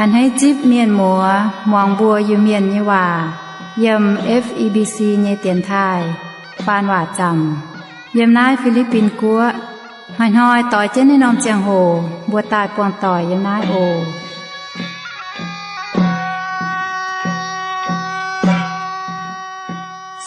A'hneiv zipv mienh muoz muangx mbuo Iu-Mienh nyei waac yiem F E B C nyei dienx taaih faan waac zaamc yiem naaiv Fi^li^bin Guoqv. Hnoi-hnoi doix jienv naaiv norm ziangh hoc mbuo daaih buangh doic yiem naaiv oc.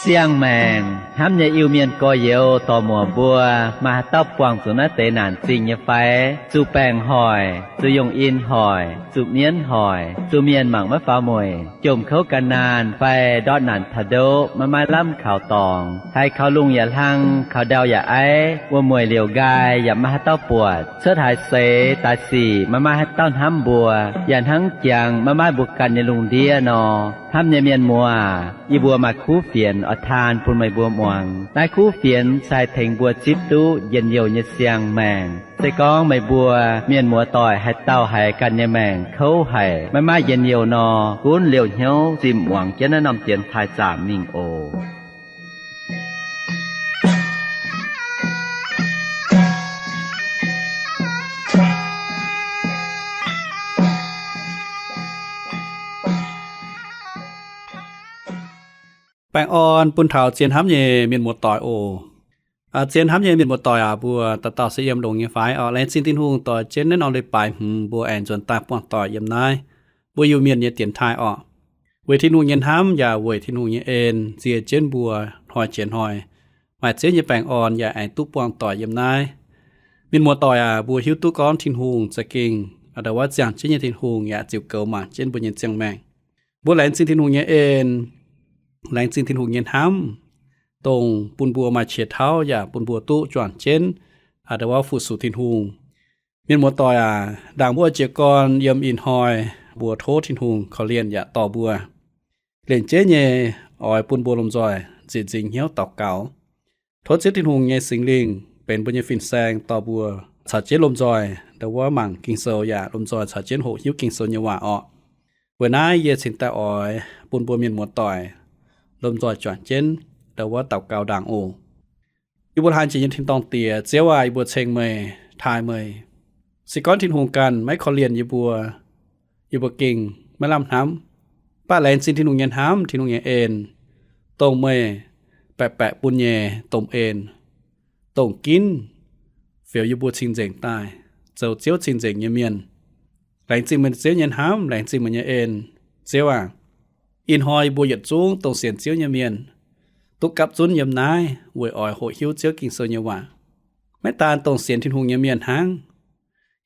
Siang-maengc hnamv nyei Iu-Mienh gorx-youz dorc-muoc mbuo, maaih haaix dauh buangh zuqc naaiv deix naanc zingh nyei fai? Zuqc baengc hoic, zuqc yungh in hoic, zuqc mienv hoic, zuqc mienh mangc maiv faaux mueic, jomc kouv gan naanh fai ndortv naanc taux ndoqv maiv maaih lamh kaux dorngx, haiz kaux lungh yaac hlang, kaux ndau yaac aiv, wuom-mueic liouc nqaai yaac maiv maaih haaix dauh buatc, cuotv haaix seix daaih sic maiv maaih haaix dauh hnamv mbuo, yaac hnangv jangx maiv maaih mbuo ganh nyei lungh ndiev nor. Hnamv nyei mienh muoz, yie mbuo maaih kuv fienx oix taan bun meih mbuo muangx. Naaiv kuv fienx se haih tengx mbuo zipv duqv njien-youh nyei siang-maengc. Se gorngv meih mbuo mienh muoz-doic haaix dauh haiz ganh nyei maengc kouv haic, maiv maaih njien-youh nor, gunv liouh hnyouv zimh muangx jienv naaiv norm dienx taaih zaamc mingh oc. Baengh orn bun taux zien hnamv nyei mienh muoz-doic oc. Zien hnamv nyei mienh muoz-doic aac, mbuo dauh dauh se yiem longx nyei fai? Orqc, laengz zingh Tin-Hungh dorh jienv naaiv norm leiz-baaix hmz mbuo aengx nzuonx daaih buangh doic yiem naaiv mbuo Iu-Mienh nyei dienx taaih orqc. Weic Tin-Hungh nyei hnamv yaac weic Tin-Hungh nyei en nzie jienv mbuo hnoi jiex hnoi maaih Ziouv nyei baengh orn yaac aengx duqv buangh doic yiem naaiv. Mienh muoz-doic aac, mbuo hiuv duqv gorngv Tin-Hungh za'gengh a'ndau wuov ziangh jienv nyei Tin-Hungh yaac ziouc goux mangc jienv mbuo nyei ziangh maengc. Mbuo laengz zingh Tin-Hungh nyei en, laengz zingh Tin-Hungh nyei hnamv, dongh bun mbuo maaih qiex tauv yaac bun mbuo duqv juangc jienv a'ndau wuov fu-sux Tin-Hungh. Mienh muoz-doic aac, ndaangc mbuo jiez gorn yiem ih hnoi mbuo tov Tin-Hungh korv-lienh yaac dorh mbuo lengc jeiv nyei oix bun mbuo lomh nzoih nzieqc nzingx hnyouv daux gaux. Tov Ziouv Tin-Hungh nyei Singx Lingh benx mbuo nyei fin-saeng dorh mbuo caux jienv lomh nzoih a'ndau wuov mangc Ging-Sou yaac lomh nzoih caux jienv hoqc hiuv Ging-Sou nyei waac orqc. Weic naaiv yie cingx daaih oix bun mbuo mienh muoz-doic lomh nzoih juangc jienv a'ndau wuov daux gaux ndaangc oc. Yie mbuo hlaang jiex nyei tin-dorngh Diex, Ziouv aac, yie mbuo ceng meih, taaih meih. Se gorngv Tin-Hungh ganh maiv korv-lienh yie mbuo, yie mbuo gengh maiv lamh hnamv. Mv baac laengz zingh Tin-Hungh nyei hnamv, Tin-Hungh nyei en, dongh meih baeqc baeqc bun nyei domh en, dongh ginv fioux yie mbuo cing-nzengc daaih zoux Ziouv cing-nzengc nyei mienh. Laengz zingh meih Ziouv nyei hnamv, laengz zingh meih nyei en, Ziouv aac. Ih hnoi yie mbuo yietc zungv dongh sienx Ziouv nyei mienh duqv gapv zunv yiem naaiv weic oix hoqc hiuv Ziouv Ging-Sou nyei waac. Maiv daan dongh sienx Tin-Hungh nyei mienh hnangv,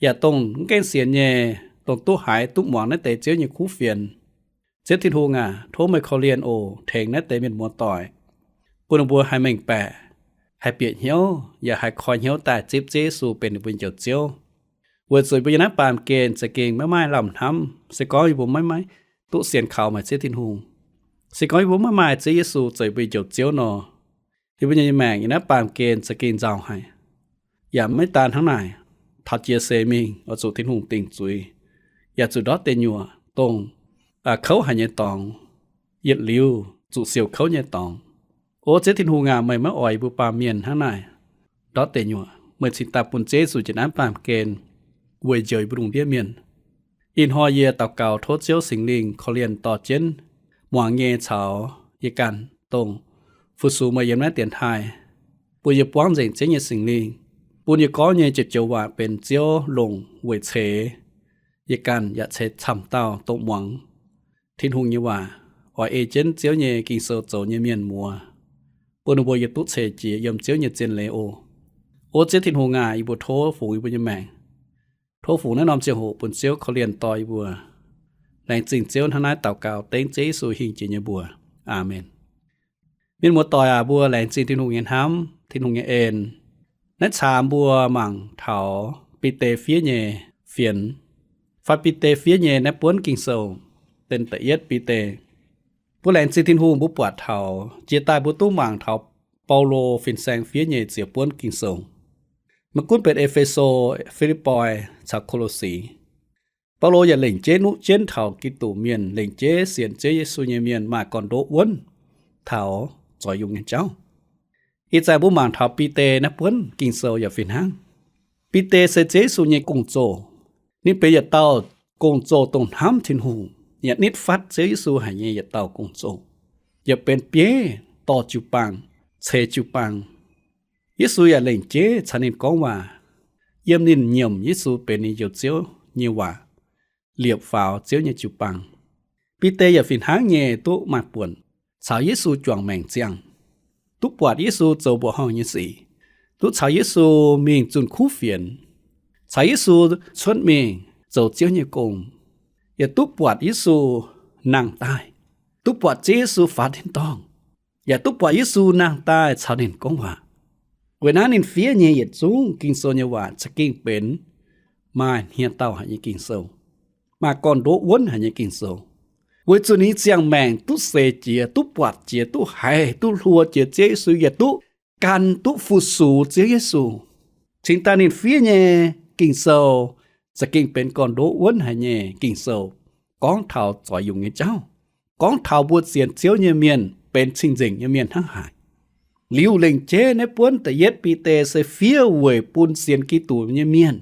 yaac dongh mv gaengh sienx nyei, dongh duqv haiz duqv muangx naaiv deix Ziouv nyei kuv fienx. Ziouv Tin-Hungh aac, tov meih korv-lienh oc, tengx naaiv deix mienh muoz-doic, bun ninh mbuo haih mengh baeqc, haih bieqc hnyouv, yaac haih koi hnyouv daaih zipv Ziouv Yesu benx ninh mbuo nyei Njoux Ziouv. Weic zuqc yie mbuo yiem naaiv baamh gen za'gengh maiv maaih lamh hnamv. Se gorngv yie mbuo maiv maaih duqv sienx kaux maaih Ziouv Tin-Hungh, se gorngv yie mbuo maiv maaih Ziouv Yesu zoux yie mbuo nyei Njoux Ziouv nor, yie mbuo nyei maengc yiem naaiv baamh gen za'gengh nzauh haic. Yaac maiv daan hnangv naaic, taux jiex seix mingh oix zuqc Tin-Hungh dingc zuiz, yaac zuqc ndortv deic nyuoqc dongh kouv haic nyei dorngx, yietc liuz zuqc siouc kouv nyei dorngx. O Ziouv Tin-Hungh aac, meih maiv oix yie mbuo baamh mienh hnangv naaic ndortv deic nyuoqc. Meih cingx daaih bun Ziouv Yesu jiex naaiv baamh gen weic njoux yie mbuo lungh ndiev mienh. Ih hnoi yie daux gaux tov Ziouv Singx Lingh korv-lienh dorh jienv muangx nyei caux yie ganh dongh fu-sux meih yiem naaiv dienx taaih, bun yie buangv nzengc Ziouv nyei Singx Lingh, bun yie gorngv nyei joux joux waac benx Ziouv longc weic ceix yie ganh yaac ceix camv dauh dongh muangx Tin-Hungh nyei waac, oix ei jienv Ziouv nyei Ging-Sou zoux nyei mienh muoz, bun ninh mbuo yie duqv ceix jiez yiem Ziouv nyei zien leiz oc. O Ziouv Tin-Hungh aac, yie mbuo tov fungx yie mbuo nyei maengc, tov fungx naaiv norm ziangh hoc bun Ziouv korv-lienh dorh yie mbuo. Laengz zingh Ziouv, hnangv naaiv daux gaux dengv Ziouv Yesu hingh jiex nyei mbuox. Aamen. Mienh muoz-doic aac, mbuo laengz zingh Tin-Hungh nyei hnamv, Tin-Hungh nyei en. Naaiv caamx mbuo mangc taux Bide fiev nyei fienx, fai Bide fiev nyei naaiv buonv Ging-Sou, deix da'yietv Bide. Mbuo laengz zingh Tin-Hungh, mbuo buatc taux jiex daaih mbuo duqv mangc taux Baulo fin-saeng fiev nyei ziouc buonv Ging-Sou. Maiv gunv benx E^fe^so, Fi^lipv^poi caux Ko^lo^si, Baulo yaac lengc jeiv nuqv jienv taux Giduc mienh, lengc jeiv sienx Ziouv Yesu nyei mienh maaih gorn-ndoqv wuonv taux zoix yungz nyei jauv. Ih zanc mbuo mangc taux Bide naaiv buonv Ging-Sou yaac fih hnangv. Bide se Ziouv Yesu nyei gong-zoh. Ninh benx yietc dauh gong-zoh dongh hnamv Tin-Hungh, yaac nitv fatv Ziouv Yesu haic nyei yietc dauh gong-zoh, yaac benx bieiv dorh jiu-baang, ceix jiu-baang. Yesu yaac lengc jeiv caux ninh gorngv waac, yiem ninh nyiemc Yesu benx ninh njoux Ziouv nyei waac, liepc faaux Ziouv nyei jiu-baang. Bide yaac fih hnangv nyei duqv maaih buonc caux Yesu juangc maengc ziangh, duqv buatc Yesu zoux mbuoqc horngh nyei sic, duqv caux Yesu mingh zunh kuv fienx, caux Yesu cuotv mingh zoux Ziouv nyei gong, yaac duqv buatc Yesu nangh daaih, duqv buatc Ziouv Yesu faaux tin-dorngh, yaac duqv buatc Yesu nangh daaih caux ninh gorngv waac. Weic naaiv ninh fiev nyei yietc zungv Ging-Sou nyei waac za'gengh benx maaih hniev-daauh haic nyei Ging-Sou, maaih gorn-ndoqv wuonv haic nyei Ging-Sou, weic zuqc ninh nyei ziangh maengc duqv seix jiez, duqv buatc jiez, duqv haiz, duqv hluo jiez Ziouv Yesu, yaac duqv gan, duqv fu-sux Ziouv Yesu. Cingx daaih ninh fiev nyei Ging-Sou za'gengh benx gorn-ndoqv wuonv haic nyei Ging-Sou, gorngv taux zoix yungz nyei jauv, gorngv taux mbuo sienx Ziouv nyei mienh benx cing-nzengc nyei mienh hnangv haaix. Liuz lengc jeiv naaiv buonv da'yietv Bide se fiev weic bun sienx Giduc nyei mienh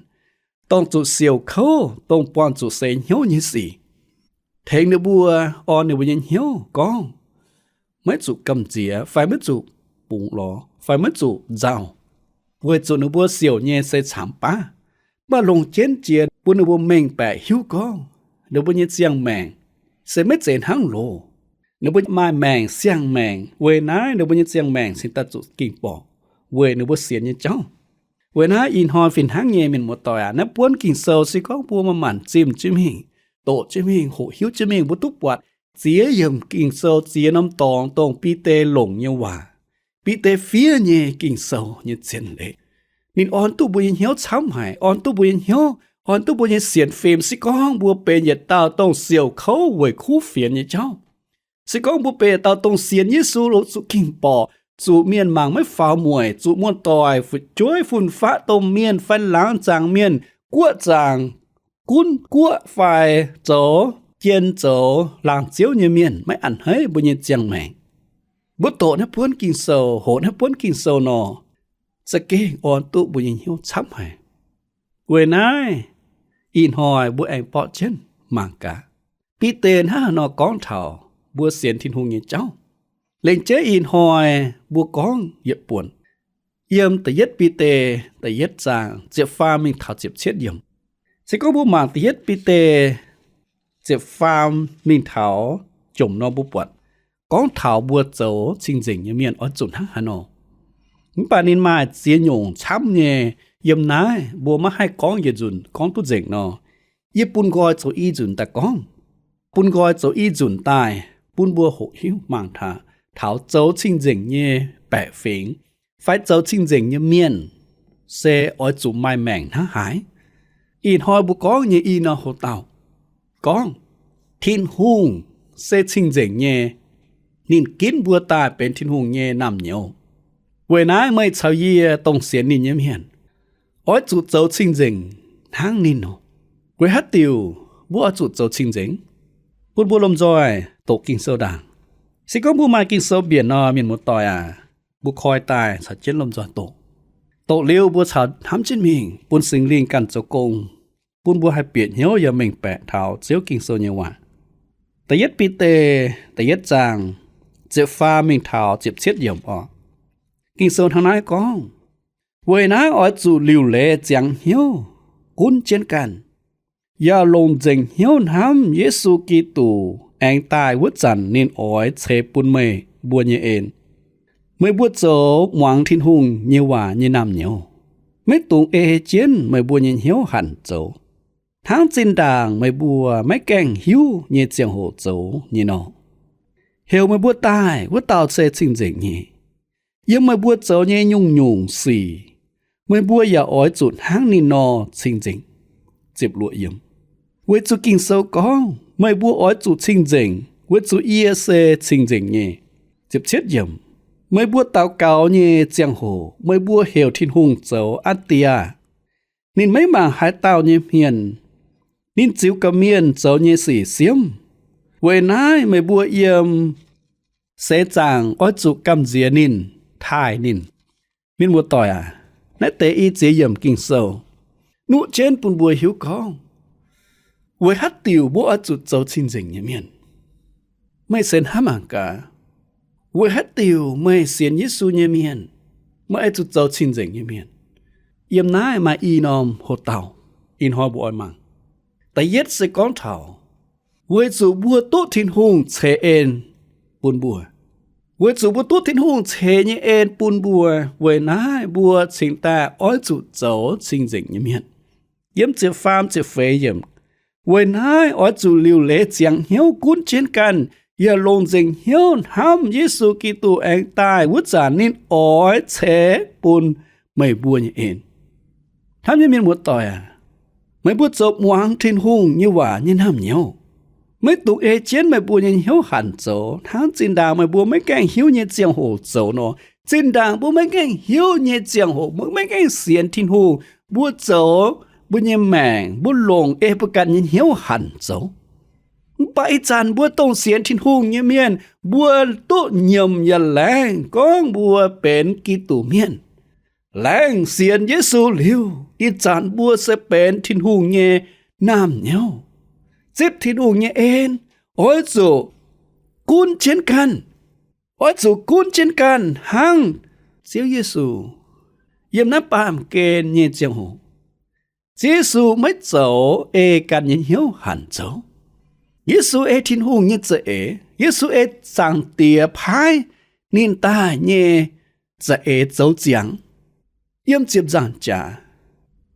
dongh zuqc siouc kouv, dongh buangh zuqc seix hnyouv nyei sic, tengx ninh mbuo, orn ninh mbuo nyei hnyouv gorngv, maiv zuqc gamh nziex fai maiv zuqc bungx lorz fai maiv zuqc nzauh, weic zuqc ninh mbuo siouc nyei se camx baav. Mv baac longc jienv jiex bun ninh mbuo mengh baeqc hiuv gorngv ninh mbuo nyei ziangh maengc se maiv zeiz hnangv loz. Ninh mbuo maaih maengc siang-maengc, weic naaiv ninh mbuo nyei ziangh maengc cingx daaih zuqc ging-borqc weic ninh mbuo sienx nyei jauv. Weic naaiv ih hnoi fih hnangv nyei, mienh muoz-doic aac, naaiv buonv Ging-Sou se gorngv mbuo maaih maanc zimh jienv mingh, doqc jienv mingh, hoqc hiuv jienv mingh, mbuo duqv buatc ziex yiemc Ging-Sou, ziex norm dorngx dongh Bide longc nyei waac, Bide fiev nyei Ging-Sou nyei zien leiz. Ninh orn duqv mbuo nyei hnyouv camv haic, orn duqv mbuo nyei hnyouv, orn duqv mbuo nyei sienx fim. Se gorngv mbuo benx yietc dauh dongh siouc kouv weic kuv fienx nyei jauv, se gorngv mbuo benx yietc dauh dongh sienx Yesu longc zuqc ging-borqc, zuqc mienh mangc maiv faaux mueic, zuqc muoz-doic fu'jueiv fun-faqv domh mienh fai laangz zaangc mienh, guoqv zaangc, gunv guoqv fai zoux jien zoux laangz ziouv nyei mienh maiv a'hneiv mbuo nyei ziangh maengc. Mbuo doqc naaiv buonv Ging-Sou, hoqc naaiv buonv Ging-Sou nor, za'gengh orn duqv mbuo nyei hnyouv camv haic. Weic naaiv ih hnoi mbuo aengx borqv jienv mangc gaax, Bide hnangv haaix nor gorngv taux mbuo sienx Tin-Hungh nyei jauv. Lengc jeiv ih hnoi mbuo gorngv yietc buonc, yiem da'yietv Bide da'yietv zaang ziepc faam mingh taux ziepc cietv yiemc. Se gorngv mbuo mangc da'yietv Bide ziepc faam mingh taux jomc nor, mbuo buatc gorngv taux mbuo zoux cing-nzengc nyei mienh oix zuqc hnangv haaix nor. Mv baac ninh maaih ziex nyungc camv nyei. Yiem naaiv mbuo maiv haih gorngv yietc nzunc gorngv duqv nzengc nor, yie bun nqoi zoux i nzunc daaih gorngv, bun nqoi zoux i nzunc daaih bun mbuo hoqc hiuv mangc taux, taux zoux cing-nzengc nyei baeqc fingx fai zoux cing-nzengc nyei mienh se oix zuqc maaih maengc hnangv haaix. Ih hnoi mbuo gorngv nyei i norm hoc-dauh gorngv, Tin-Hungh se cing-nzengc nyei. Ninh ginv mbuo daaih benx Tin-Hungh nyei naamh nyouz. Weic naaiv meih caux yie dongh sienx ninh nyei mienh oix zuqc zoux cing-nzengc hnangv ninh nor. Weic haaix diuc mbuo oix zuqc zoux cing-nzengc? Bun mbuo lomh nzoih doqc Ging-Sou ndaangc. Se gorngv mbuo maaih Ging-Sou mbienc nor, mienh muoz-doic aac, mbuo koi daaih caux jienv lomh nzoih doqc. Doqc liuz mbuo caux hnamv jienv mingh bun Singx Lingh ganh zoux gong, bun mbuo haih bieqc hnyouv yaac mengh baeqc taux Ziouv Ging-Sou nyei waac. Da'yietv Bide da'yietv zaang ziepc faam mingh taux ziepc cietv yiemc oc. Ging-Sou hnangv naaiv gorngv, Weic naaiv oix zuqc liuc leiz ziangx hnyouv, gunv jienv ganh, yaac longc nzengc hnyouv hnamv Yesu Giduc aengx daaih wuov zanc ninh oix ceix bun meih mbuo nyei en. Meih mbuo zoux muangx Tin-Hungh nyei waac nyei naamh nyouz maiv dungx ei jienv meih mbuo nyei hnyouv hanc zoux, hnangv zinh ndaangc meih mbuo maiv gaengh hiuv nyei ziangh hoc zoux nyei nor. Heuc meih mbuo daaih wuov dauh se cing-nzengc nyei. Yiem meih mbuo zoux nyei nyungc-nyungc sic, meih mbuo yaac oix zuqc hnangv ninh nor cing-nzengc. Weic zuqc Ging-Sou gorngv, Meih mbuo oix zuqc cing-nzengc, weic zuqc yie se cing-nzengc nyei. Meih mbuo daux gaux nyei ziangh hoc meih mbuo heuc Tin-Hungh zoux Aa Die aah! Ninh maiv mangc haaix dauh nyei hmien. Ninh ziux gorqv-mienh zoux nyei sic siemv. Weic naaiv meih mbuo yiem seix zaangc oix zuqc gamh nziex ninh, taaih ninh. Mienh muoz-doic aac, naaiv deix i ziex yiemc Ging-Sou nuqv jienv bun mbuo hiuv gorngv, Weic haaix diuc mbuo oix zuqc zoux cing-nzengc nyei mienh? Meih se hnamv mangc gaax, weic haaix diuc meih sienx Yesu nyei mienh, meih oix zuqc zoux cing-nzengc nyei mienh? Yiem naaiv maaih i norm hoc-dauh, ih hnoi mbuo oix mangc. Da'yietv se gorngv taux weic zuqc mbuo duqv Tin-Hungh ceix en bun mbuo. Weic zuqc mbuo duqv Tin-Hungh ceix nyei en bun mbuo, weic naaiv mbuo cingx daaih oix zuqc zoux cing-nzengc nyei mienh. Yiem ziepc faam ziepc feix yiemc, weic naaiv oix zuqc liuc leiz ziangx hnyouv gunv jienv ganh, yaac longc nzengc hnyouv hnamv Yesu Giduc aengx daaih wuov zanc ninh oix ceix bun meih mbuo nyei en. Hnamv nyei mienh muoz-doic aac, meih mbuo zoux muangx Tin-Hungh nyei waac nyei naamh nyouz, maiv dungx ei jienv meih mbuo nyei hnyouv hanc zoux. Hnangv zinh ndaangc meih mbuo maiv gaengh hiuv nyei ziangh hoc zoux nor, zinh ndaangc mbuo maiv gaengh hiuv nyei ziangh hoc, mbuo maiv gaengh sienx Tin-Hungh, mbuo zoux, mbuo nyei maengc, mbuo longc ei mbuo ganh nyei hnyouv hanc zoux. Mv baac ih zanc mbuo dongh sienx Tin-Hungh nyei mienh, mbuo duqv nyiemc yaac laengz gorngv mbuo benx Giduc mienh. Laengz sienx Yesu liuz, ih zanc mbuo se benx Tin-Hungh nyei naamh nyouz. Zipv Tin-Hungh nyei en, oix zuqc gunv jienv ganh. Oix zuqc gunv jienv ganh hnangv Ziouv Yesu. Yiem naaiv baamh gen nyei ziangh hoc, Ziouv Yesu maiv zoux ei ganh nyei hnyouv hanc zoux. Yesu ei Tin-Hungh nyei za'eix. Yesu ei Zaangc Diex paaiv ninh daaih nyei za'eix zoux ziangx. Yiem ziepc nzaangc jaax,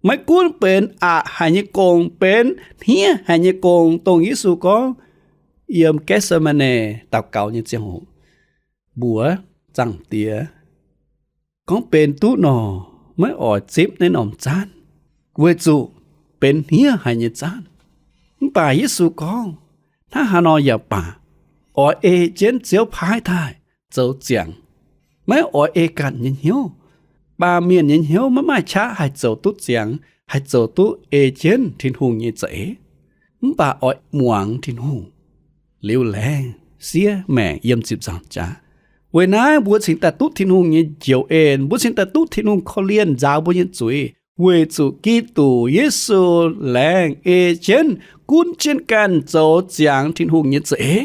maiv gunv benx aqc haic nyei gong, benx hniev haic nyei gong, dongh Yesu gorngv yiem Getc^se^maa^ne daux gaux nyei ziangh hoc, mbuox Zaangc Diex gorngv, Benx duqv nor, maiv oix zipv naaiv norm zaanv, weic zuqc benx hniev haic nyei zaanv. Mv baac Yesu gorngv, Hnangv haaix nor yaac baac, oix ei jienv Ziouv paaiv daaih zoux ziangx. Maiv oix ei ganh nyei hnyouv. Baamh mienh nyei hnyouv maiv maaih qaqv haih zoux duqv ziangx, haih zoux duqv ei jienv Tin-Hungh nyei za'eix. Mv baac oix muangx Tin-Hungh, liuz laengz siev maengc. Yiem ziepc nzaangc jaax, weic naaiv mbuo cingx daaih duqv Tin-Hungh nyei njoux en, mbuo cingx daaih duqv Tin-Hungh korv-lienh nzaaux mbuo nyei zuiz, weic zuqc Giduc Yesu laengz ei jienv, gunv jienv ganh zoux ziangx Tin-Hungh nyei za'eix.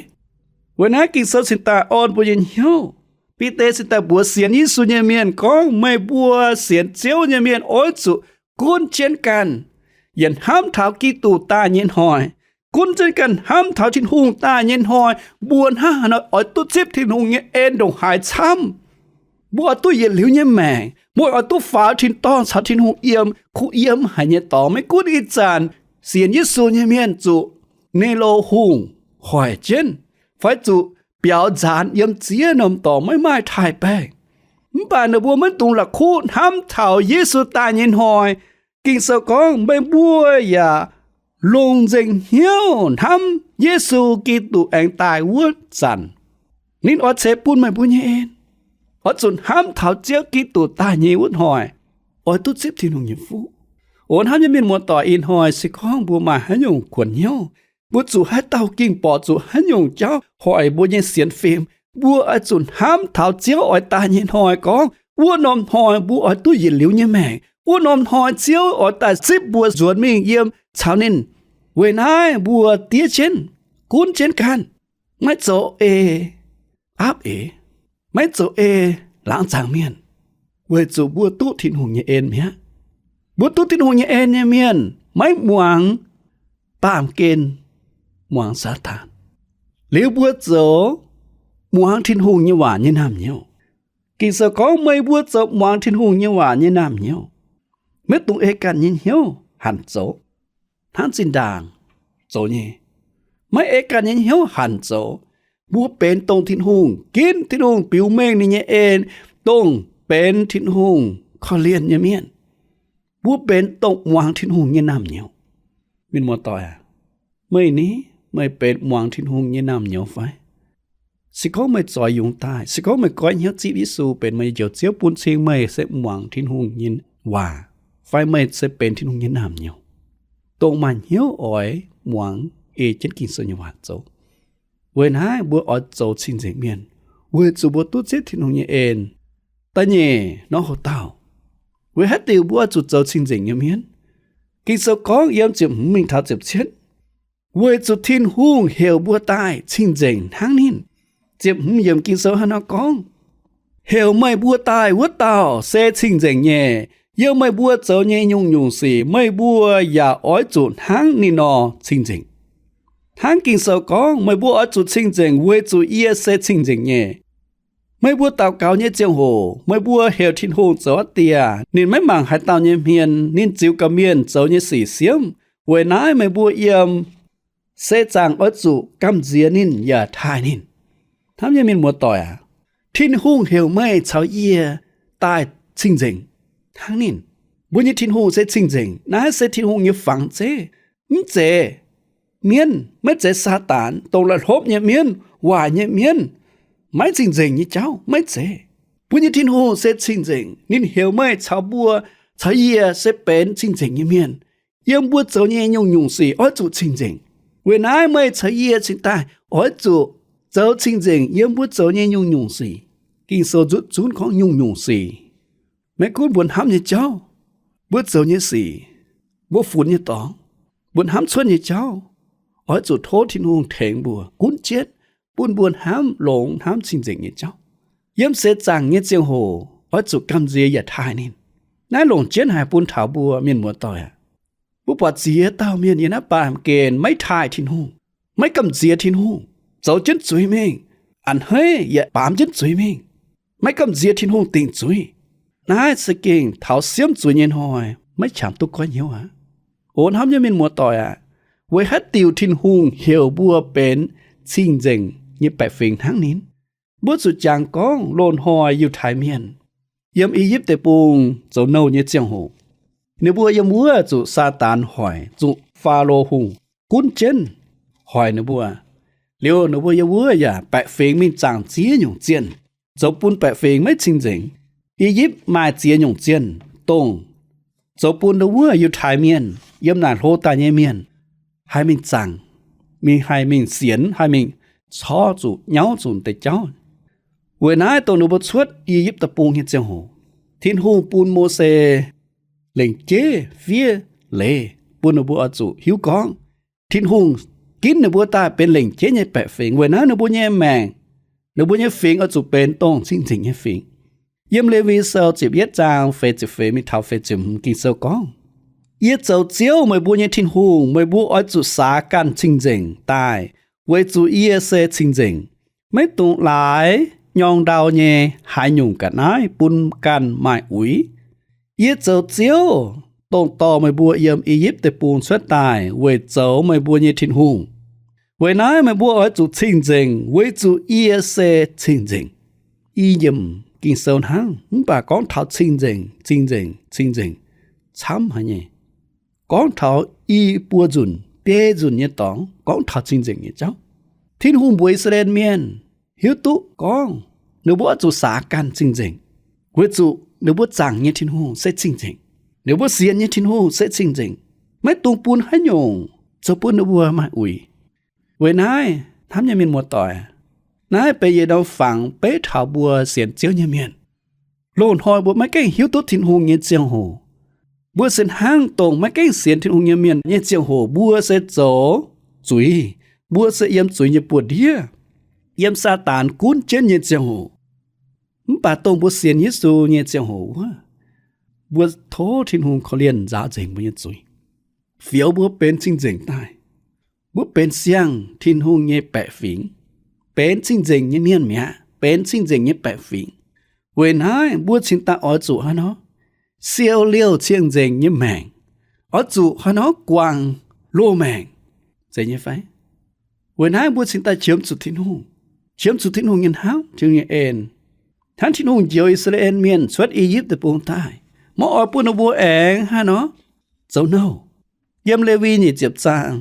Weic naaiv Ging-Sou cingx daaih orn mbuo nyei hnyouv. Bide cingx daaih mbuox sienx Yesu nyei mienh gorngv, Meih mbuo sienx Ziouv nyei mienh oix zuqc gunv jienv ganh, yaac hnamv taux Giduc daaih nyei hnoi, gunv jienv ganh hnamv taux Tin-Hungh daaih nyei hnoi, mbuo hnangv haaix nor oix duqv zipv Tin-Hungh nyei en ndongc haaix camv. Mbuo oix duqv yietc liuz nyei maengc. Mbuo oix duqv faaux tin-dorngh caux Tin-Hungh yiem, kuh yiem haic nyei dorngx. Maiv gunv ih zanc sienx Yesu nyei mienh zuqc Nero hungh hoic jienv, fai zuqc biaux nzaanx yiem ziex norm dorngx maiv maaih taaih-baengh, mv baac ninh mbuo maiv dungx la'kuqv hnamv taux Yesu daaih nyei hnoi. Ging-Sou gorngv, Meih mbuo yaac longc nzengc hnyouv hnamv Yesu Giduc aengx daaih wuov zanc, ninh oix ceix bun meih mbuo nyei en. Oix zuqc hnamv taux Ziouv Giduc daaih nyei wuov hnoi, oix duqv zipv Tin-Hungh nyei fuqv. O hnamv nyei mienh muoz-doic, ih hnoi se gorngv mbuo maaih haaix nyungc kuonx hnyouv, mbuo zuqc haaix dauh ging-borqc, zuqc haaix nyungc jauv hoic mbuo nyei sienx fim, mbuo oix zuqc hnamv taux Ziouv oix daaih nyei hnoi gorngv, wuov norm hnoi mbuo oix duqv yietc liuz nyei maengc. Wuov norm hnoi Ziouv oix daaih zipv mbuo nzuonx mingh yiem caux ninh. Weic naaiv mbuo diev jienv, gunv jienv ganh, maiv zoux ei aapv eix, maiv zoux ei laangz zaangc mienh, weic zuqc mbuo duqv Tin-Hungh nyei en mi'aqv. Mbuo duqv Tin-Hungh nyei en nyei mienh maiv muangx baamh gen, muangx Saadaan. Liuz mbuo zoux muangx Tin-Hungh nyei waac nyei naamh nyouz. Ging-Sou gorngv, Meih mbuo zoux muangx Tin-Hungh nyei waac nyei naamh nyouz, maiv dungx ei ganh nyei hnyouv hanc zoux hnangv zinh ndaangc zoux nyei. Maiv ei ganh nyei hnyouv hanc zoux. Mbuo benx dongh Tin-Hungh ginv, Tin-Hungh biux mengh ninh nyei en, dongh benx Tin-Hungh korv-lienh nyei mienh. Mbuo benx dongh muangx Tin-Hungh nyei naamh nyouz. Mienh muoz-doic aac, meih ni, meih benx muangx Tin-Hungh nyei naamh nyouz fai? Se gorngv meih zoix yungz daaih, se gorngv meih goiv hnyouv zipv Yesu benx meih nyei Njoux Ziouv bun cing meih se muangx Tin-Hungh nyei waac, fai meih se benx Tin-Hungh nyei naamh nyouz, dongh maaih hnyouv oix muangx ei jienv Ging-Sou nyei waac zoux. Weic naaiv mbuo oix zoux cing-nzengc mienh, weic zuqc mbuo duqv zipv Tin-Hungh nyei en. Da'nyeic norm hoc-dauh, weic haaix diuc mbuo oix zuqc zoux cing-nzengc nyei mienh? Ging-Sou gorngv yiem ziepc hmz mingh taux ziepc cietv, weic zuqc Tin-Hungh heuc mbuo daaih cing-nzengc hnangv ninh. Ziepc hmz yiemc Ging-Sou hnangv nor gorngv, heuc meih mbuo daaih wuov dauh se cing-nzengc nyei. Yiem meih mbuo zoux nyei nyungc-nyungc sic meih mbuo yaac oix zuqc hnangv ninh nor cing-nzengc. Hnangv Ging-Sou gorngv, meih mbuo oix zuqc cing-nzengc weic zuqc yie se cing-nzengc nyei. Meih mbuo daux gaux nyei ziangh hoc, meih mbuo heuc Tin-Hungh zoux aqv dieh, ninh maiv mangc haaix dauh nyei hmien, ninh ziux gorqv-mienh zoux nyei sic siemv. Weic naaiv meih mbuo yiem se zaangc oix zuqc gamh nziex ninh yaac taaih ninh. Hnamv nyei mienh muoz-doic aac, Tin-Hungh heuc meih caux yie daaih cing-nzengc hnangv ninh. Mbuo nyei Tin-Hungh se cing-nzengc. Naaiv se Tin-Hungh nyei fangx zeiv. Mv zeiz mienv, maiv zeiz Saadaan, dongh la'hlopv nyei mienv, waaic nyei mienv, maiv cing-nzengc nyei jauv, maiv zeiz. Mbuo nyei Tin-Hungh se cing-nzengc. Ninh heuc meih caux mbuo, caux yie se benx cing-nzengc nyei mienh. Yiem mbuo zoux nyei nyungc-nyungc sic oix zuqc cing-nzengc. Weic naaiv meih caux yie cingx daaih oix zuqc zoux cing-nzengc yiem mbuo zoux nyei nyungc-nyungc sic. Ging-Sou nzutv zunv gorngv nyungc-nyungc sic. Maiv gunv mbuo hnamv nyei jauv, mbuo zoux nyei sic, mbuo funx nyei dorngx, mbuo hnamv cuotv nyei jauv, oix zuqc tov Tin-Hungh tengx mbuo gunv jienv, bun mbuo hnamv longx hnamv cing-nzengc nyei jauv. Yiem seix zaangc nyei ziangh hoc oix zuqc gamh nziex yaac taaih ninh. Naaiv longc jienv haic bun taux mbuo mienh muoz-doic aac. Mbuo buatc ziex dauh mienh yiem naaiv baamh gen maiv taaih Tin-Hungh, maiv gamh nziex Tin-Hungh, zoux jienv zuiz mingh, a'hneiv yaac baamz jienv zuiz mingh, maiv gamh nziex Tin-Hungh dingc zuiz. Naaiv za'gengh taux siemv zuiz nyei hnoi maiv qangx duqv goiv hnyouv aqv. O hnamv nyei mienh muoz-doic aac, weic haaix diuc Tin-Hungh heuc mbuo benx cing-nzengc nyei baeqc fingx hnangv ninh? Mbuo zuqc jangx gorngv loz-hnoi Yiutai Mienh yiem I^yipv Deic-Bung zoux nouh nyei ziangh hoc, ninh mbuo yiem wuov zuqc Saadaan hoic, zuqc Faalo Hungh gunv jienv hoic ninh mbuo. Liuz ninh mbuo yiem wuov yaac baeqc fingx mingh zaangc ziex nyungc zienh, zoux bun baeqc fingx maiv cing-nzengc. I^yipv maaih ziex nyungc zienh, dongh zoux bun wuov Yiutai Mienh yiem naaic hlo daaih nyei mienh haih mingh zaangc, mingh haih mingh sienx, haih mingh corc zuqc nyauv zuqc deix jauv. Weic naaiv dongh ninh mbuo cuotv I^yipv Deic-Bung nyei ziangh hoc, Tin-Hungh bun Mose lengc jeiv fiev leiz bun ninh mbuo oix zuqc hiuv gorngv Tin-Hungh ginv ninh mbuo daaih benx lengc jeiv nyei baeqc fingx. Weic naaiv ninh mbuo nyei maengc, ninh mbuo nyei fingx oix zuqc benx dongh cing-nzengc nyei fingx. Yiem Lewi Sou ziepc yietv zaang feix ziepc feix mingh taux feix ziepc hmz Ging-Sou gorngv, Yie zoux Ziouv, meih mbuo nyei Tin-Hungh. Meih mbuo oix zuqc saax ganh cing-nzengc daaih, weic zuqc yie se cing-nzengc. Maiv dungx laaix nyorng ndau nyei haaix nyungc ga'naaiv bun ganh maaih uix. Yie zoux Ziouv, dongh dorh meih mbuo yiem I^yipv Deic-Bung cuotv daaih weic zoux meih mbuo nyei Tin-Hungh. Weic naaiv meih mbuo oix zuqc cing-nzengc, weic zuqc yie se cing-nzengc. I yiemc Ging-Sou hnangv, mv baac gorngv taux cing-nzengc, cing-nzengc, cing-nzengc, camv haic nyei. Gorngv taux i buo nzunc, biei nzunc nyei dorngx gorngv taux cing-nzengc nyei jauv. Tin-Hungh mbuox I^saa^laa^en Mienh hiuv duqv gorngv ninh mbuo oix zuqc saax ganh cing-nzengc, weic zuqc ninh mbuo zaangc nyei Tin-Hungh se cing-nzengc. Ninh mbuo sienx nyei Tin-Hungh se cing-nzengc. Maiv dungx bun haaix nyungc zoux bun ninh mbuo maaih uix. Weic naaiv, hnamv nyei mienh muoz-doic, naaiv benx yietc norm fangx beiv taux mbuo sienx Ziouv nyei mienh. Loz-hnoi mbuo maiv gaengh hiuv duqv Tin-Hungh nyei ziangh hoc, mbuo se hnangv dongh maiv gaengh sienx Tin-Hungh nyei mienh nyei ziangh hoc mbuo se zoux zuiz, mbuo se yiem zuiz nyei buoz-ndiev, yiem Saadaan gunv jienv nyei ziangh hoc. Mv baac dongh mbuo sienx Yesu nyei ziangh hoc wuov, mbuo tov Tin-Hungh korv-lienh nzaaux nzengc mbuo nyei zuiz, fioux mbuo benx cing-nzengc daaih. Mbuo benx siang-Tin-Hungh nyei baeqc fingx, benx cing-nzengc nyei mienh mi'aqv, benx cing-nzengc nyei baeqc fingx. Weic naaiv mbuo cingx daaih oix zuqc haaix nor siou liouh cing-nzengc nyei maengc, oix zuqc haaix nor guangc loz-maengc, zeiz nyei fai? Weic naaiv mbuo cingx daaih qiemx zuqc Tin-Hungh, qiemx zuqc Tin-Hungh nyei hnamv, Tin-Hungh nyei en. Hnangv Tin-Hungh njoux I^saa^laa^en Mienh cuotv I^yipv Deic-Bung daaih, maiv oix bun ninh mbuo aengx haaix nor zoux nouh. Yiem Lewi nyic ziepc zaang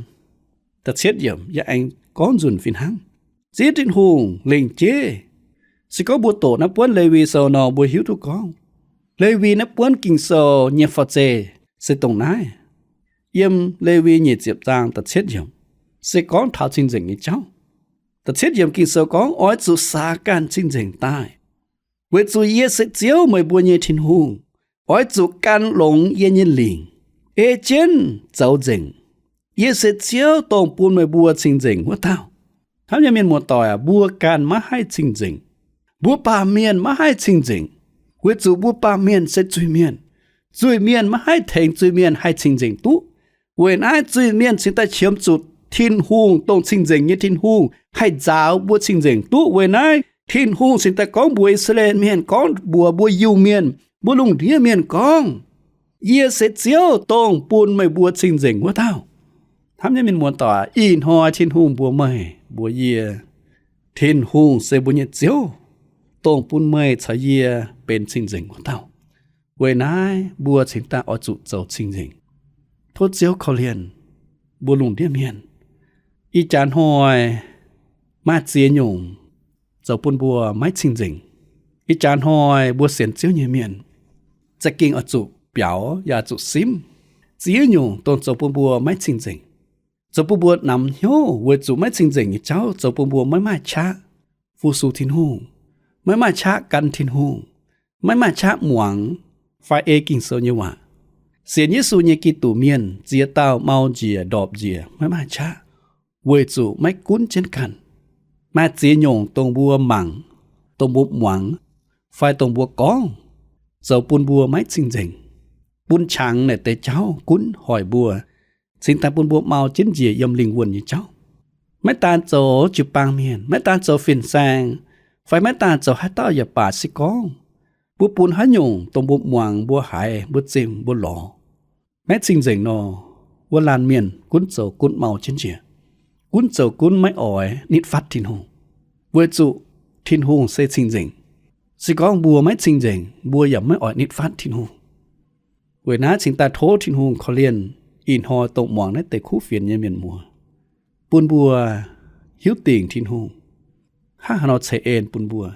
da'cietv yiemc yaac aengx gorngv nzunc fih hnangv. Ziex Tin-Hungh lengc jeiv, se gorngv mbuo doqc naaiv buonv Lewi Sou nor, mbuo hiuv duqv gorngv Lewi naaiv buonv Ging-Sou nyei fauv-zeiv se dongh naaiv. Yiem Lewi nyic ziepc zaang da'cietv yiemc se gorngv taux cing-nzengc nyei jauv. Da'cietv yiemc Ging-Sou gorngv, oix zuqc saax ganh cing-nzengc daaih, weic zuqc yie se Ziouv, meih mbuo nyei Tin-Hungh. Oix zuqc gan longx yie nyei lingc, ei jienv zoux nzengc. Yie se Ziouv, dongh bun meih mbuo cing-nzengc wuov dauh. Hnamv nyei mienh muoz-doic aac, mbuo ganh maiv haih cing-nzengc. Mbuo baamh mienh maiv haih cing-nzengc, weic zuqc mbuo baamh mienh se zuiz-mienh. Zuiz-mienh maiv haih tengx zuiz-mienh haih cing-nzengc duqv. Weic naaiv zuiz-mienh cingx daaih qiemx zuqc Tin-Hungh, dongh cing-nzengc nyei Tin-Hungh, haih nzaaux mbuo cing-nzengc duqv. Weic naaiv Tin-Hungh cingx daaih gorngv mbuox I^saa^laa^en Mienh, gorngv mbuox mbuo Iu-Mienh, mbuo lungh ndiev mienh gorngv, Yie se Ziouv, dongh bun meih mbuo cing-nzengc wuov dauh. Hnamv nyei mienh muoz-doic, ih hnoi Tin-Hungh mbuox meih mbuox yie, Tin-Hungh se mbuo nyei Ziouv, dongh bun meih caux yie benx cing-nzengc wuov dauh. Weic naaiv mbuo cingx daaih oix zuqc zoux cing-nzengc. Tov Ziouv korv-lienh mbuo lungh ndiev mienh. Ih jaax hnoi maaih ziex nyungc zoux bun mbuo maiv cing-nzengc. Ih jaax hnoi mbuo sienx Ziouv nyei mienh za'gengh oix zuqc biaux yaac zuqc simv ziex nyungc dongh zoux bun mbuo maiv cing-nzengc, zoux bun mbuo namx hnyouv weic zuqc maiv cing-nzengc nyei jauv zoux bun mbuo maiv maaih qaqv fu-sux Tin-Hungh, maiv maaih qaqv gan Tin-Hungh, maiv maaih qaqv muangx fai ei Ging-Sou nyei waac. Sienx Yesu nyei Giduc mienh ziex dauh mau njiec ndorpc njiec maiv maaih qaqv, weic zuqc maiv gunv jienv ganh. Maaih ziex nyungc dongh mbuo mangc, dongh mbuo muangx, fai dongh mbuo gorngv, zoux bun mbuo maiv cing-nzengc, bun qangx naaic deix jauv gunv hoic mbuo, cingx daaih bun mbuo mau jienv njiec yiem lingh wuonh nyei jauv. Maiv daan zoux jiu-baang mienh, maiv daan zoux fin-saeng, fai maiv daan zoux haaix dauh yaac baac, se gorngv mbuo bun haaix nyungc dongh mbuo muangx, mbuo haiz, mbuo zimh, mbuo lorz, maiv cing-nzengc nor, wuov laanh mienh gunv zoux gunv mau jienv njiec, gunv zoux gunv maiv oix nitv fatv Tin-Hungh, weic zuqc Tin-Hungh se cing-nzengc. Se gorngv mbuo maiv cing-nzengc, mbuo yaac maiv oix nitv fatv Tin-Hungh. Weic naaiv cingx daaih tov Tin-Hungh korv-lienh ih hnoi dongh muangx naaiv deix kuv fienx nyei mienh muoz, bun mbuo hiuv dingc Tin-Hungh hnangv haaix nor ceix en bun mbuo.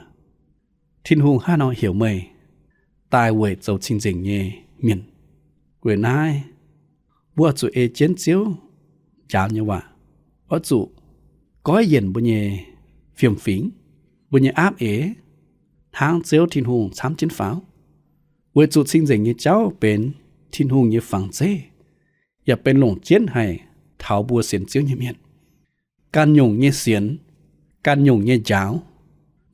Tin-Hungh hnangv haaix nor heuc meih daaih weic zoux cing-nzengc nyei mienh. Weic naaiv mbuo oix zuqc ei jienv Ziouv njaaux nyei waac, oix zuqc goiv yienc mbuo nyei fiem-fingx, mbuo nyei aapv eix, hnangv Ziouv Tin-Hungh camv jienv faaux, weic zuqc cing-nzengc nyei jauv benx Tin-Hungh nyei fangx zeiv, yaac benx longc jienv haic taux mbuo sienx Ziouv nyei mienh. Ganh nyungc nyei sienx, ganh nyungc nyei njaaux,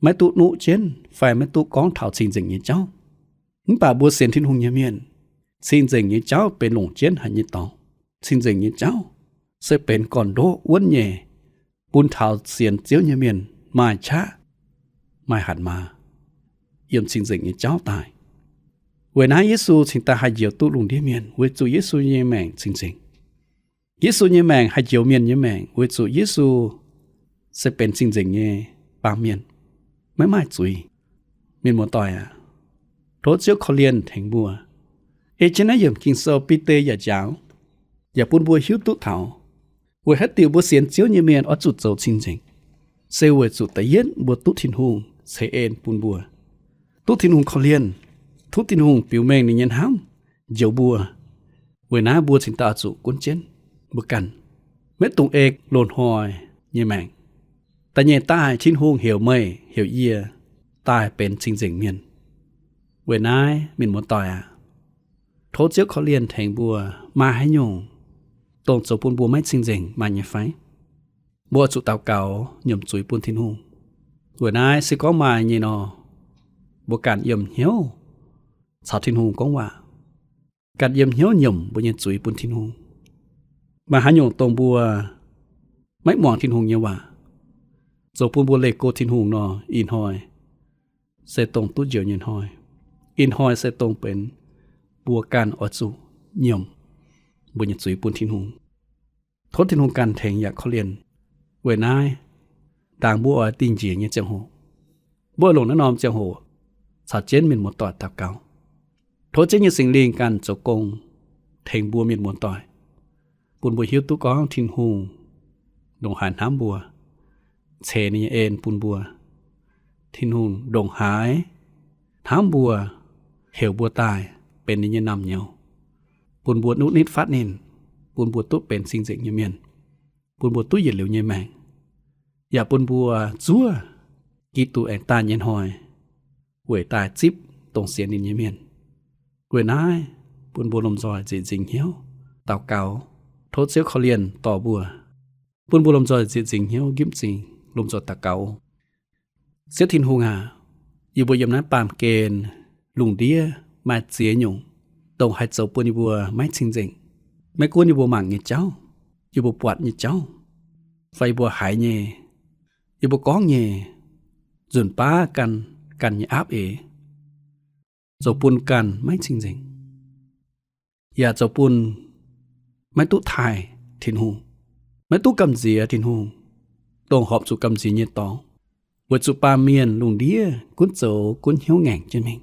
maiv duqv nuqv jienv fai maiv duqv gorngv taux cing-nzengc nyei jauv. Mv baac mbuo sienx Tin-Hungh nyei mienh, cing-nzengc nyei jauv benx longc jienv haic nyei dorngx. Cing-nzengc nyei jauv se benx gorn-ndoqv wuonv nyei, bun taux sienx Ziouv nyei mienh maaih qaqv, maaih hatc maaz, yiem cing-nzengc nyei jauv daaih. Weic naaiv Yesu cingx daaih haih njoux duqv lungh ndiev mienh, weic zuqc Yesu nyei maengc cing-nzengc. Yesu nyei maengc haih njoux mienh nyei maengc, weic zuqc Yesu se benx cing-nzengc nyei baamh mienh, maiv maaih zuiz. Mienh muoz-doic aac, tov Ziouv korv-lienh tengx mbuo. Ei jienv naaiv yiemc Ging-Sou, Bide yaac njaaux, yaac bun mbuo hiuv duqv taux weic haaix diuc mbuo sienx Ziouv nyei mienh oix zuqc zoux cing-nzengc, se weic zuqc da'yietv mbuo duqv Tin-Hungh ceix en bun mbuo, duqv Tin-Hungh korv-lienh, duqv Tin-Hungh biux mengh ninh nyei hnamv njoux mbuo. Weic naaiv mbuo cingx daaih oix zuqc gunv jienv mbuo ganh, maiv dungx ei loz-hnoi nyei maengc. Da'nyeic daaih Tin-Hungh heuc meih heuc yie daaih benx cing-nzengc mienh. Weic naaiv mienh muoz-doic aac, tov Ziouv korv-lienh tengx mbuo. Maaih haaix nyungc dongh zoux bun mbuo maiv cing-nzengc maaih nyei fai? Mbuo oix zuqc daux gaux nyiemc zuiz bun Tin-Hungh. Weic naaiv se gorngv maaih nyei nor, mbuo ganh yiem hnyouv caux Tin-Hungh gorngv waac, ganh yiem hnyouv nyiemc mbuo nyei zuiz bun Tin-Hungh. Maaih haaix nyungc dongh mbuo maiv muangx Tin-Hungh nyei waac, zoux bun mbuo leih go Tin-Hungh nor, ih hnoi se dongh duqv njoux nyei hnoi. Ih hnoi se dongh benx mbuo ganh oix zuqc nyiemc mbuo nyei zuiz bun Tin-Hungh. Tov Tin-Hungh ganh tengx yaac korv-lienh. Weic naaiv, ndaangc mbuo oix dingh njiec nyei ziangh hoc, mbuo oix longc naaiv norm ziangh hoc caux jienv mienh muoz-doic daux gaux. Tov Ziouv nyei Singx Lingh ganh zoux gong tengx mbuo mienh muoz-doic, bun mbuo hiuv duqv gorngv Tin-Hungh ndongc haaix hnamv mbuo, ceix ninh nyei en bun mbuo. Tin-Hungh ndongc haaix hnamv mbuo, heuc mbuo daaih benx ninh nyei naamh nyouz, bun mbuo nuqv nitv fatv ninh, bun mbuo duqv benx cing-nzengc nyei mienh, bun mbuo duqv yietc liuz nyei maengc, yaac bun mbuo zuov Giduc aengx daaih nyei hnoi weic daaih zipv dongh sienx ninh nyei mienh. Weic naaiv bun mbuo lomh nzoih nzieqc nzingc hnyouv daux gaux, Tov Ziouv korv-lienh dorh mbuo, bun mbuo lomh nzoih nzieqc nzingc hnyouv njimv zingh lomh nzoih daux gaux. Ziouv Tin-Hungh aac, yie mbuo yiem naaiv baamh gen lungh ndiev maaih ziex nyungc, dongh haih zoux bun yie mbuo maiv cing-nzengc. Maiv gunv yie mbuo mangc nyei jauv, yie mbuo buatc nyei jauv, fai yie mbuo haiz nyei, yie mbuo gorngv nyei, nzunc baav ganh, ganh nyei aapv eix, zoux bun ganh maiv cing-nzengc, yaac zoux bun maiv duqv taaih Tin-Hungh, maiv duqv gamh nziex Tin-Hungh, dongh horpc zuqc gamh nziex nyei dorngx, weic zuqc baamh mienh lungh ndiev gunv zoux gunv hnyouv ngaengc jienv mingh,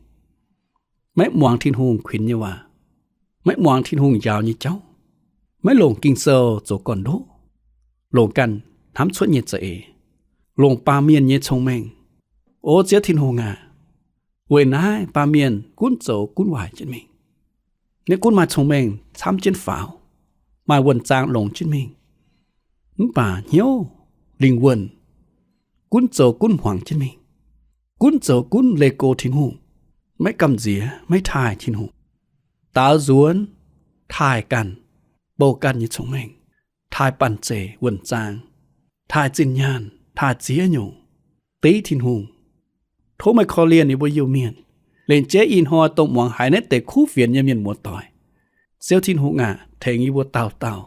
maiv muangx Tin-Hungh kuinx nyei waac, maiv muangx Tin-Hungh njaaux nyei jauv, maiv longc Ging-Sou zoux gorn-ndoqv, longc ganh hnamv cuotv nyei za'eix, longc baamh mienh nyei cong-mengh. O Ziouv Tin-Hungh aac, weic naaiv baamh mienh gunv zoux gunv waaic jienv mingh. Ninh gunv maaih cong-mengh camv jienv faaux, maaih wuonh zaang longx jienv mingh, mv baac hnyouv, lingh wuonh gunv zoux gunv hmuangx jienv mingh, gunv zoux gunv leih go Tin-Hungh, maiv gamh nziex, maiv taaih Tin-Hungh, daaux nzuonx taaih ganh, bouh ganh nyei cong-mengh, taaih banh zeic wuonh zaang, taaih zinh nyaanh, taaih ziex nyungc, div Tin-Hungh. Tov meih korv-lienh yie mbuo Iu-Mienh, lengc jeiv ih hnoi dongh muangx haiz naaiv deix kuv fienx nyei mienh muoz-doic. Ziouv Tin-Hungh aac, tengx yie mbuo dauh dauh,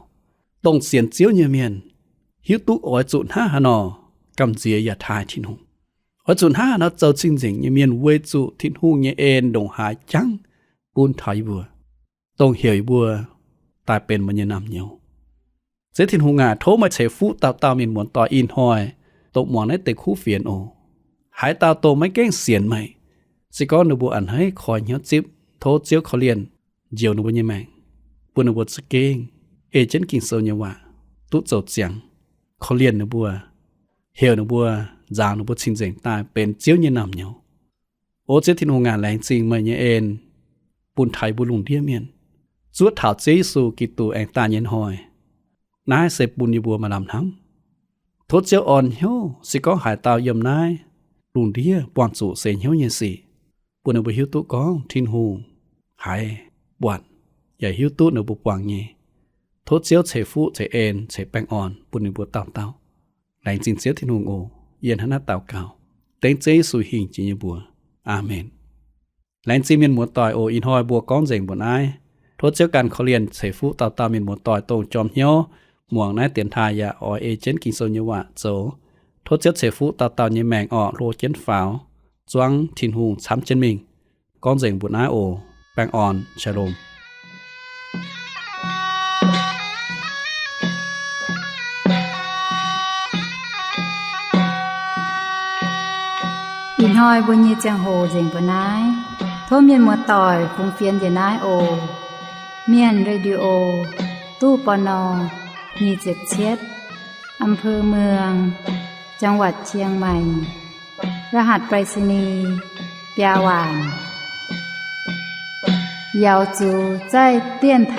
dongh sienx Ziouv nyei mienh, hiuv duqv oix zuqc hnangv haaix nor gamh nziex yaac taaih Tin-Hungh, oix zuqc hnangv haaix nor zoux cing-nzengc nyei mienh weic zuqc Tin-Hungh nyei en ndongc haaix jangv bun taux yie mbuo, dongh heuc yie mbuo daaih benx meih nyei naamh nyouz. Ziouv Tin-Hungh aac, tov meih ceix fuqv dauh dauh mienh muoz-doic ih hnoi dongh muangx naaiv deix kuv fienx oc. Haaix dauh dongh maiv gaengh sienx meih, se gorngv ninh mbuo a'hneiv koi hnyouv zipv, tov Ziouv korv-lienh njoux ninh mbuo nyei maengc, bun ninh mbuo za'gengh ei jienv Ging-Sou nyei waac duqv zoux ziangx, korv-lienh ninh mbuo, heuc ninh mbuo, nzaaux ninh mbuo cing-nzengc daaih benx Ziouv nyei naamh nyouz. O Ziouv Tin-Hungh aac, laengz zingh meih nyei en bun taux yie mbuo lungh ndiev mienh, zuov taux Ziouv Yesu Giduc aengx daaih nyei hnoi. Naaiv se bun yie mbuo maaih lamh hnamv. Tov Ziouv orn hnyouv, se gorngv haaix dauh yiem naaiv lungh ndiev buangh zuqc seix hnyouv nyei sic, bun ninh mbuo hiuv duqv gorngv Tin-Hungh haiz, buatc, yaac hiuv duqv ninh mbuo buangh nyei. Tov Ziouv ceix fuqv ceix en ceix baengh orn bun ninh mbuo dauh dauh. Laengz zingh Ziouv Tin-Hungh oc. Yie hnangv naaiv daux gaux dengv Ziouv Yesu hingh jiex nyei mbuox. Aamen. Laengz zingh mienh muoz-doic oc. Ih hnoi mbuo gorngv nzengc mbuo naaiv. Tov Ziouv ganh korv-lienh ceix fuqv dauh dauh mienh muoz-doic dongh jorm hnyouv muangx naaiv dienx taaih yaac oix ei jienv Ging-Sou nyei waac zoux. Tov Ziouv ceix fuqv dauh dauh nyei maengc orqc, hlo jienv faaux, zuangv Tin-Hungh camv jienv mingh. Gorngv nzengc mbuo naaiv oc. Baengh orn, Shalom. Ih hnoi mbuo nyei ziangh hoc nzengc mbuo naaiv. Tov mienh muoz-doic fungx fienx njiec naaiv oc. Mienh Radio, ตู้ ปณ. nyic ziepc cietv, อำเภอเมือง จังหวัดเชียงใหม่ รหัสไปรษณีย์ biaa waanc. 瑶族在电台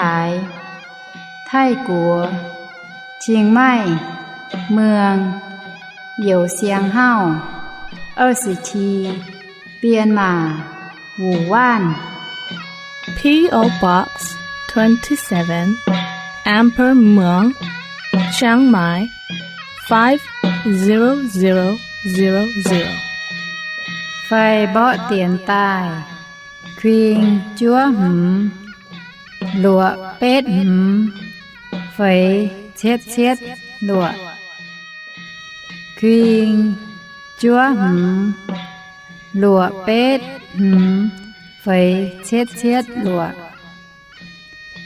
泰国 Chiang Mai เมือง Yau Siang Hau 二十七 Myanmar 武万. P O Box twenty-seven, Amber Muang, Chiang Mai, five zero zero zero zero. Fai mborqv dienx daaih: kuing juov hmz, luoqc betv hmz, feix cietv cietv luoqc. Kuing juov hmz, luoqc betv hmz, feix cietv cietv luoqc.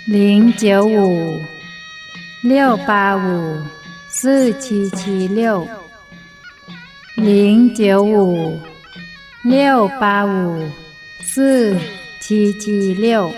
零九五 六八五 四七七六. 零九五 六八五 四七七六.